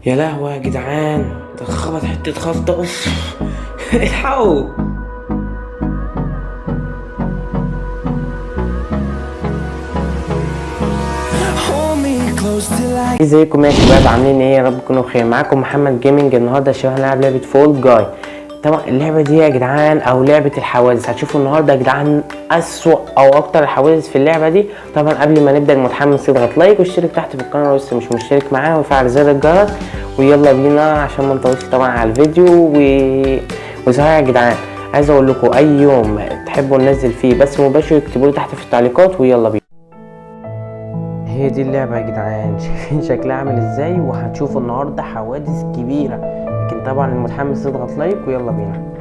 يا لهوي يا جدعان، ده اتخبط حتة خبطة. اوف الحقوا. Hold me close till I ازيكم يا شباب، عاملين ايه؟ يا رب تكونوا بخير. معاكم محمد Gaming. النهارده يا شباب هنلعب لعبة Fall Guys. طبعا اللعبة دي يا جدعان او لعبة الحوادث، هتشوفوا النهارده يا جدعان اسوأ او اكتر الحوادث في اللعبة دي. طبعا قبل ما نبدأ، المتحمس يضغط like واشترك تحت في القناة لو لسه مش مشترك معانا، وفعل زر الجرس، ويلا بينا عشان ما نطولش طبعا على الفيديو. وصحيح يا جدعان، عايز اقول لكم اي يوم تحبوا ننزل فيه بث مباشر اكتبوا لي تحت في التعليقات، ويلا بينا. هي دي اللعبة يا جدعان، شايفين شكلها عامل ازاي؟ وهتشوفوا النهاردة حوادث كبيرة، لكن طبعا المتحمس يضغط like ويلا بينا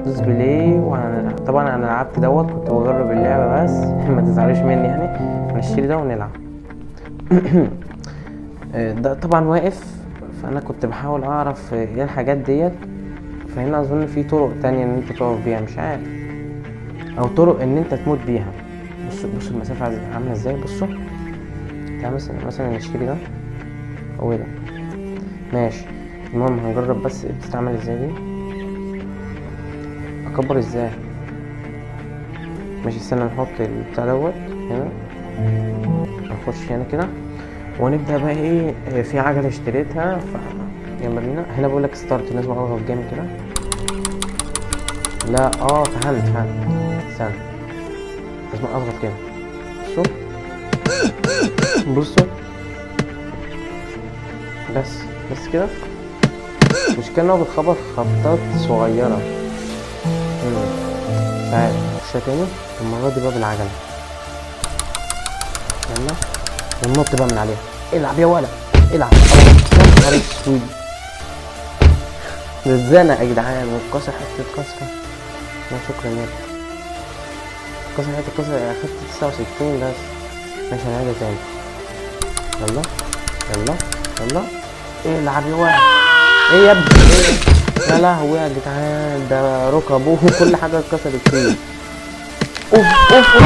دوس play. وانا طبعا انا لعبت دوت، كنت بجرب اللعبة بس ما تزعلوش مني يعني. هنشتري ده ونلعب. ده طبعا واقف، فانا كنت بحاول اعرف ايه الحاجات ديت. فهنا اظن في طرق تانية ان انت تقف بيها، مش عارف، او طرق ان انت تموت بيها. بصوا بصوا المسافة عاملة ازاي. بصوا تعال مثلا نشتري ده، هو ده ماشي. المهم هنجرب بس بتتعمل ازاي دي، اكبر ازاي. ماشي استنى نحط البتاع دوت هنا، نخش هنا كده ونبدأ بقى. ايه في عجلة اشتريتها، ف يلا بينا. هنا بقول لك start، لازم اضغط جامد كده. لا فهمت فهمت، استنى لازم اضغط كده. بصوا بصوا بس بس كده. المشكلة ان هو بيتخبط خبطات صغيرة. مش عارف. خش تاني المرة دي بقى بالعجلة، يلا وننط بقى من عليها. العب يا ولد العب. يا نهار اسود، ده اتزنق يا جدعان واتكسر حتة كسرة. لا شكرا يا ابني، اتكسر حتة كسرة. اخدت 69 بس. ماشي هنعيدها تاني. يلا يلا يلا العب يا ولد. ايه يا ابني ايه؟ يا لهوي يا جدعان، ده ركبه وكل حاجة اتكسرت فيه. اوف اوف اوف،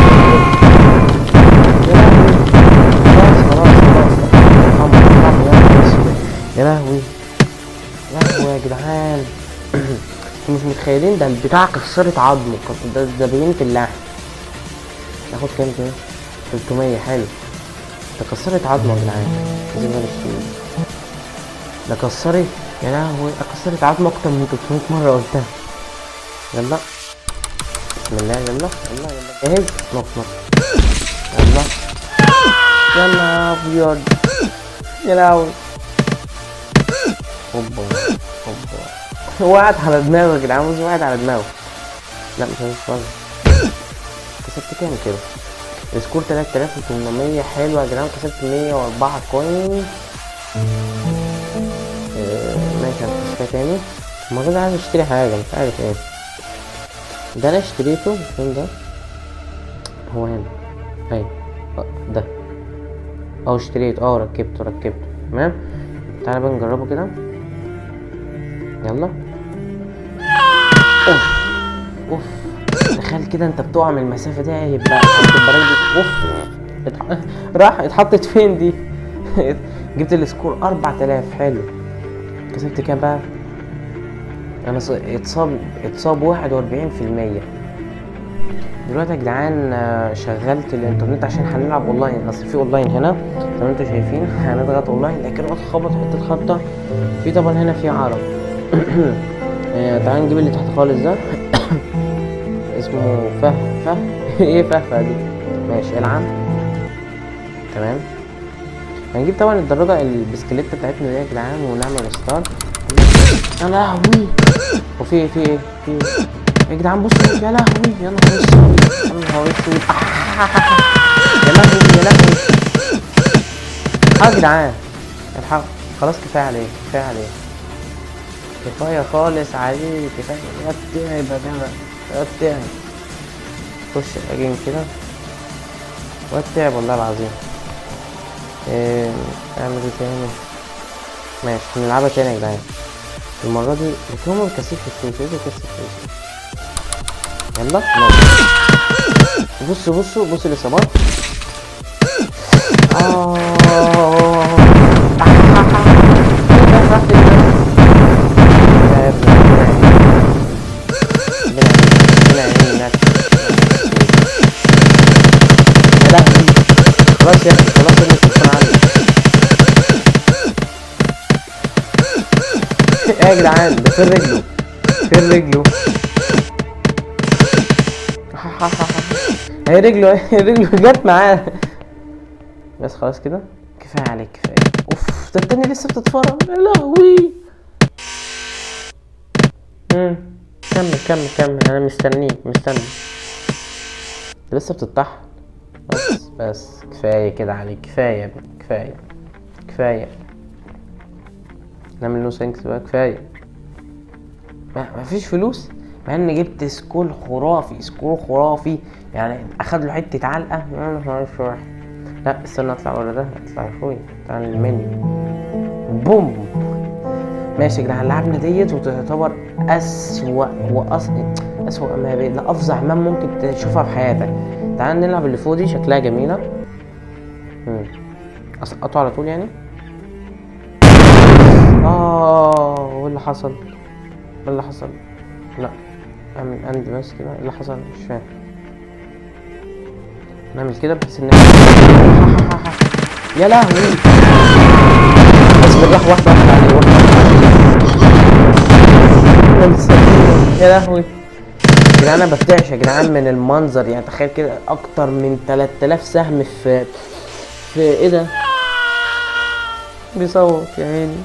يا لهوي. خلاص خلاص خلاص، ارحمه ارحمه يا نهار اسود. يا لهوي يا لهوي يا جدعان، انتوا مش متخيلين ده البتاع كسرت عظمه، ده بينة اللحم. ناخد كام كده؟ 300. حلو، ده كسرت عظمه يا جدعان، لازم نشتري. ده كسرت، يا لهوي كسرت عظمه اكتر من 300 مرة قلتها. يلا بسم الله، يلا يلا يلا جاهز، نط نط يلا. يا نهار ابيض، يا لهوي. هوبا هوبا، وقعت على دماغه يا جدعان، بص وقعت على دماغه. لا مش هتتفرج. كسبت كام كده؟ score 3800. حلو يا جدعان، كسبت 104 coin. ماشي هنخش تاني. المرة دي عايز اشتري حاجة مش عارف ايه. ده انا اشتريته فين؟ ده هو هنا ايوه ده اشتريته، ركبته ركبته تمام. تعالى بقى نجربه كده. يلا اوف اوف، تخيل كده انت بتقع من المسافة دي، هيبقى هتبقى رجلك اوف. راح اتحطت فين دي؟ جبت ال score 4000. حلو، كسبت كام بقى؟ انا اتصاب 41%. دلوقتي يا جدعان، شغلت الانترنت عشان هنلعب اونلاين، اصل في اونلاين هنا زي ما انتم شايفين. هنضغط اونلاين، لكن هو اتخبط حته خبطه. في طبعا هنا في عرب. تعال نجيب اللي تحت خالص ده، اسمه فه فه ايه فه دي؟ ماشي العب تمام. هنجيب طبعا الدراجة البسكليتة بتاعتنا دي يا جدعان ونعمل start. يا لهوي، وفي في ايه في ايه يا جدعان؟ بصوا يا لهوي، يا نهار اسود، يا نهار اسود، يا لهوي يا لهوي. يا جدعان الحق، خلاص كفاية عليه كفاية عليه كفاية خالص عليه كفاية. يا تعب يا جدع يا تعب. خش اجين كده واتعب والله العظيم. اعمل ايه تاني؟ ماشي هنلعبها تاني يا جدعان المرة دي، لكن هما بيكسبش فلوس. ايه بيكسب فلوس؟ يلا نط. بصوا بصوا بصوا الاصابات. ايه يا جدعان ده؟ فين رجله؟ فين رجله؟ هي رجله، هي رجله جت معاه. بس خلاص كده كفاية عليك، كفاية. اوف ده التاني لسه بتتفرج، يا لهوي. كمل كمل كمل، انا مستنيك مستني. لسه بتطحن. بس بس كفاية كده عليك، كفاية يا ابني، كفاية كفاية. نعمل no thanks بقى، كفاية. ما فيش فلوس، مع اني جبت score خرافي، score خرافي يعني. اخد له حتة علقه. يا نهار اسود. لا استنى اطلع ورا ده، اطلع يا اخويا، اطلع المنيو. بوم. ماشي يا جدعان، لعبنا ديت وتعتبر اسوأ اسوأ ما بين، لا افظع ما ممكن تشوفها في حياتك. تعال نلعب اللي فوق دي، شكلها جميلة. اسقطه على طول يعني. ايه اللي حصل؟ ايه اللي حصل؟ لا اعمل اند بس كده. ايه اللي حصل؟ مش فاهم. نعمل كده بحيث ان يا لهوي. بس بالراحة، واحدة واحدة عليه، واحدة واحدة. يا لهوي يا جدعان، انا بفتعش يا جدعان من المنظر يعني. تخيل كده اكتر من 3000 سهم في ايه ده؟ بيصوت يا عيني.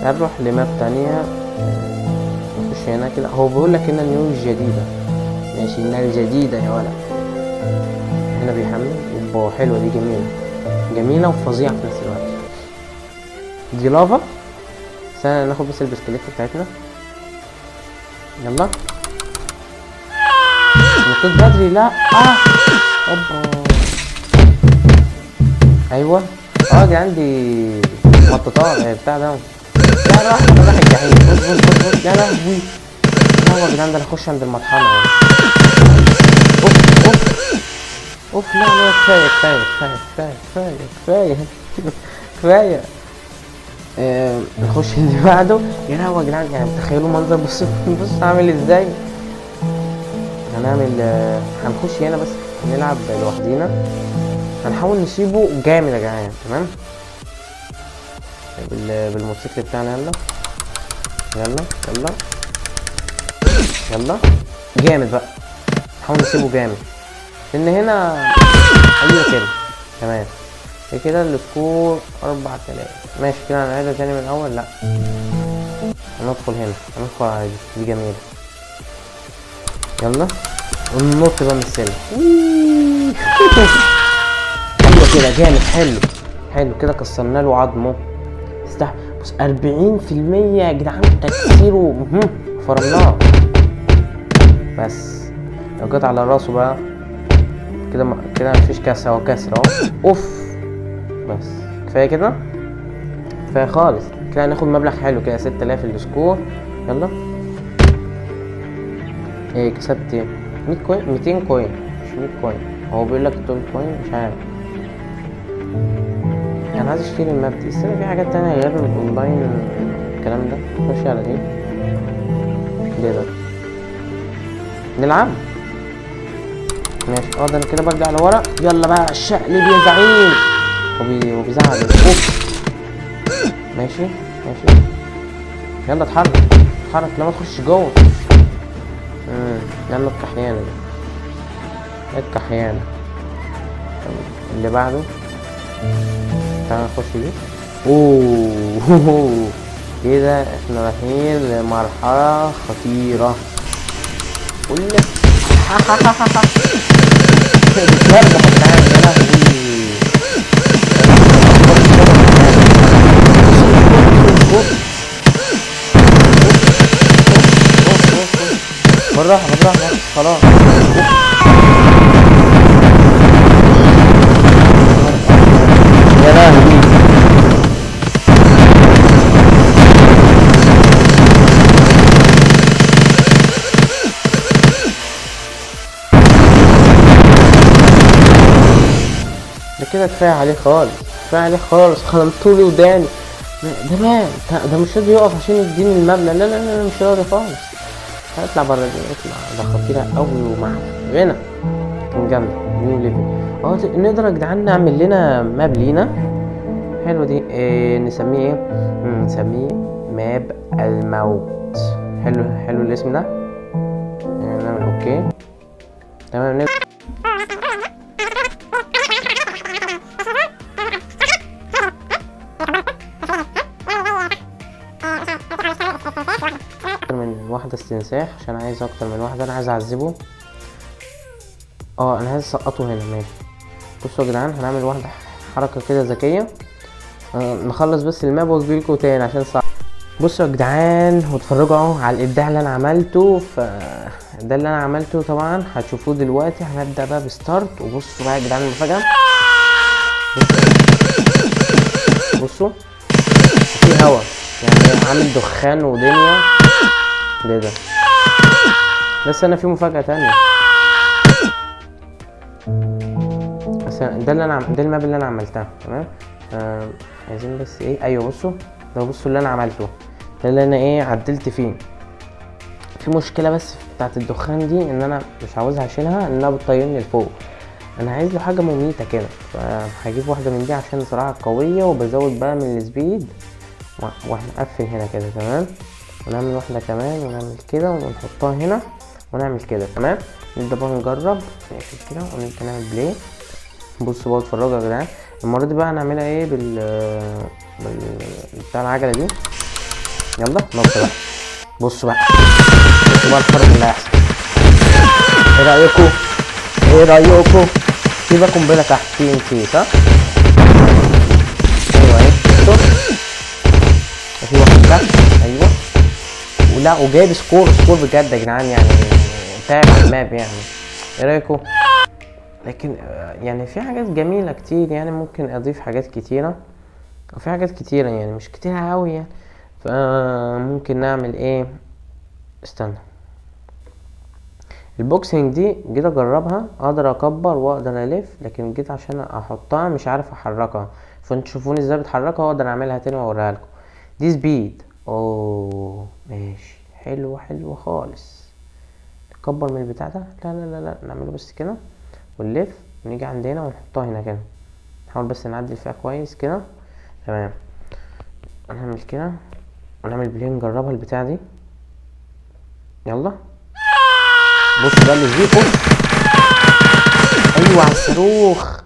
تعال نروح ل map تانية، نخش هنا كده. هو بيقول لك هنا new الجديدة. ماشي، هنا الجديدة يا ولد. هنا بيحمل. اوبا حلوة دي، جميلة جميلة وفظيعة في نفس الوقت. دي لافا. استنى ناخد بس البسكليت بتاعتنا. يلا نطيت بدري. لا اوبا ايوه. دي عندي مطاطات بتاع ده. لا راح راح الجحيم. بص بص بص بص. يا لهوي يا جدعان، ده انا اخش عند المطحنه اهو. اوف اوف اوف. لا لا كفاية كفاية كفاية كفاية كفاية كفاية كفاية. نخش اللي بعده. يا لهوي يا جدعان، يعني تخيلوا منظر. بص بص عامل ازاي. هنعمل هنخش هنا بس نلعب لوحدينا. هنحاول نسيبه جامد يا جدعان، تمام؟ بالموتوسيكل بتاعنا. يلا يلا يلا يلا جامد بقى. نحاول نسيبه جامد لان هنا ايوه كده تمام. كده ال score 4000. ماشي كده هنعيدها تاني من الاول. لا هندخل هنا، هندخل على دي، دي جميلة. يلا وننط بقى من السلم. ايوه كده جامد، حلو حلو كده. كسرنا له عظمه. بص 40% يا جدعان تكسيره. فرمناه. بس لو جت على راسه بقى كده كده مفيش كسر، هو كسر اهو. اوف بس كفاية كده، كفاية خالص كده. هناخد مبلغ حلو كده 6000 ال score. يلا ايه كسبت ايه؟ 100 coin، 200 coin، مش 100 coin. هو بيقول لك 2 coin، مش عارف. انا عايز اشتري ال map دي. استنى في حاجات تانية غير الاونلاين الكلام ده. خش على دي. ليه ده؟ نلعب ماشي. ده انا كده برجع لورا. يلا بقى الشقلب يا زعيم. وبيزعل. اوف ماشي ماشي. يلا اتحرك اتحرك، لا ما تخش جوه. يلا الكحيانة دي، الكحيانة. اللي بعده تعالى نخش دي. اوه كده احنا رايحين لمرحلة خطيرة. قول لك بتمرجح يا جدعان. يا لهوي بالراحة بالراحة خلاص. يا لهوي ده كده كفاية عليه خالص، كفاية عليه خالص. خرمتولي وداني ده مان، ده مش راضي يقف عشان يديني المبلغ. لا لا لا مش راضي خالص. هطلع بره دي، اطلع. ده خطيرة قوي ومعفنة، كان جامدة. new level. نقدر يا جدعان نعمل لنا map لينا. حلو دي. إيه نسميه ايه؟ نسميه map الموت. حلو حلو الاسم ده. نعمل okay تمام. نبدأ. اكتر من واحدة استنساخ عشان عايز اكتر من واحدة، انا عايز اعذبه. انا عايز اسقطه هنا. ماشي بصوا يا جدعان، هنعمل واحدة حركة كده ذكية. نخلص بس ال map واجيلكوا تاني عشان صعب. بصوا يا جدعان واتفرجوا اهو على الابداع اللي انا عملته. فده اللي انا عملته طبعا هتشوفوه دلوقتي. هنبدا بقى ب start. وبصوا بقى يا جدعان المفاجاة، بصوا في هوا يعني عامل دخان ودنيا ده. بس انا في مفاجاة تانية. بس ده اللي انا ده ال map اللي انا عملتها تمام. عايزين بس ايه، ايوه بصوا ده، بصوا اللي انا عملته ده اللي انا ايه عدلت فيه. في مشكلة بس بتاعت الدخان دي ان انا مش عاوزها اشيلها انها بتطيرني لفوق. انا عايز له حاجة مميته كده، فهجيب واحدة من دي عشان صراحة قوية، وبزود بقى من ال speed. وهنقفل هنا كده تمام، ونعمل واحدة كمان ونعمل كده ونحطها هنا ونعمل كده تمام. نبدا بقى نجرب نقفل كده ونبدا نعمل play. بصوا بقى اتفرجوا يا جدعان، المرة دي بقى هنعملها ايه بال بتاع العجلة دي. يلا نط بقى. بصوا بقى، بصوا بقى الفرق اللي هيحصل. ايه رايكم؟ ايه رايكم؟ في بقى قنبلة تحت TNT صح؟ ايوه اهي، بصوا في واحد تحت. ايوه ولا وجايب score بجد يا جدعان، يعني تعب على ال map يعني. ايه رايكم؟ لكن يعني في حاجات جميلة كتير، يعني ممكن اضيف حاجات كتيرة، وفي حاجات كتيرة يعني مش كتيرة اوي يعني. فممكن نعمل ايه، استنى ال boxing دي جيت اجربها، اقدر اكبر واقدر الف، لكن جيت عشان احطها مش عارف احركها. فانتوا شوفوني ازاي بتحركها واقدر اعملها تاني واوريها لكم. دي speed، اوه ماشي حلو حلو خالص. نكبر من البتاع ده، لا لا لا لا نعمله بس كده ونلف ونيجي عند هنا ونحطها هنا كده. نحاول بس نعدل فيها كويس كده تمام. نعمل كده ونعمل play، نجربها البتاع دي. يلا بص بقى اللي فيه. ايوه على الصاروخ،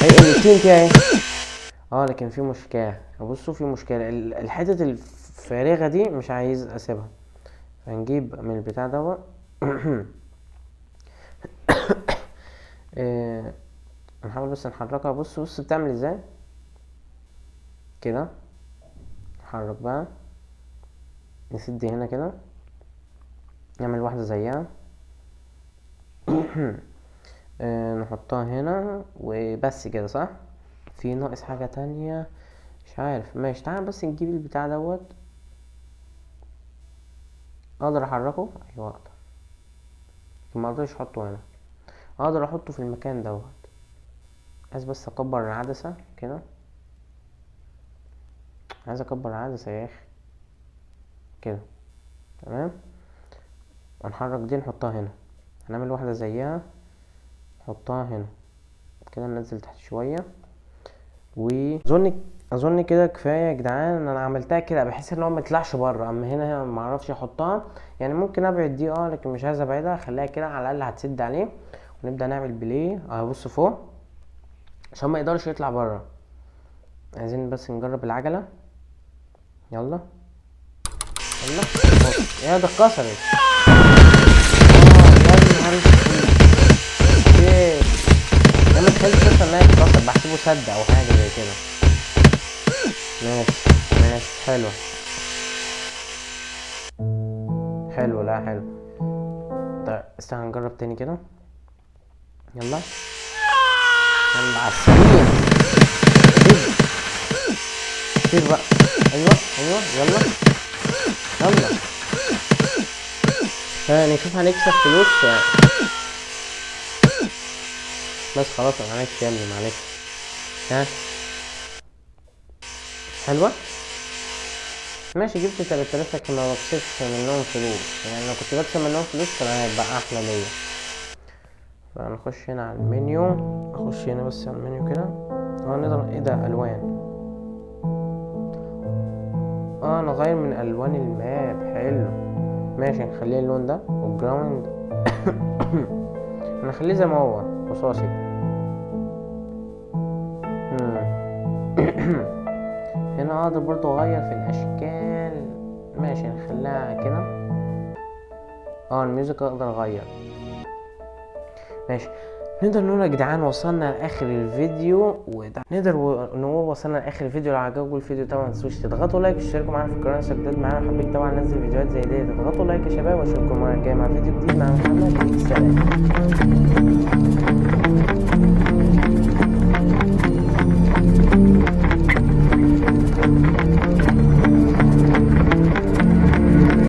ايوه ال TNT اهي. لكن في مشكلة. بصوا في مشكلة، الحتت الفارغة دي مش عايز اسيبها، فنجيب من البتاع دوت. نحاول بس نحركها. بص بص بتعمل ازاي كده. نحرك بقى، نسد هنا كده، نعمل واحدة زيها. نحطها هنا وبس كده صح. في ناقص حاجة تانية مش عارف. ماشي تعال بس نجيب البتاع دوت. اقدر احركه؟ ايوه اقدر، ما اقدرش احطه هنا، اقدر احطه في المكان دوت. عايز بس اكبر العدسة كده، عايز اكبر العدسة يا اخي كده تمام. ونحرك دي نحطها هنا، هنعمل واحدة زيها نحطها هنا كده، ننزل تحت شوية. واظن كده كفاية يا جدعان ان انا عملتها كده بحيث ان هو ما يطلعش بره. اما هنا ما اعرفش احطها، يعني ممكن ابعد دي لكن مش عايز ابعدها، خليها كده على الاقل هتسد عليه. ونبدا نعمل play اهو. بص فوق عشان ما يقدرش يطلع بره. عايزين بس نجرب العجلة. يلا يلا، يا ده اتكسرت. يا نهار اسود، انا ما تخيلتش اصلا انها تتكسر، بحسبه سد او حاجة زي كده. ماشي ماشي حلو حلو، لا حلو. طيب استنى نجرب تاني كده. يلا يلا على السريع، طير بقى. ايوه ايوه يلا يلا. نشوف هنكسب فلوس بس خلاص. معلش يا ابني معلش. ها حلوة ماشي. جبت 3000 لكن ما بكسبش منهم فلوس، يعني لو كنت بكسب منهم فلوس كان هيبقى احلى ليا. فنخش هنا على المنيو، اخش هنا بس على المنيو كده. نقدر ايه ده، الوان، نغير من الوان ال map. حلو ماشي، نخليه اللون ده، وال ground نخليه زي ما هو رصاصي. هنا اقدر برضو اغير في الاشكال. ماشي نخليها كده. ال music اقدر اغير. ماشي، نقدر نقول يا جدعان وصلنا لاخر الفيديو، نقدر نقول وصلنا لاخر الفيديو. لو عجبكم الفيديو طبعا ما تنسوش تضغطوا like وتشتركوا معانا في القناه عشان جديد معانا، وحابين طبعا ننزل فيديوهات زي دي تضغطوا like يا شباب، واشوفكم المره الجايه مع فيديو جديد مع محمد. سلام.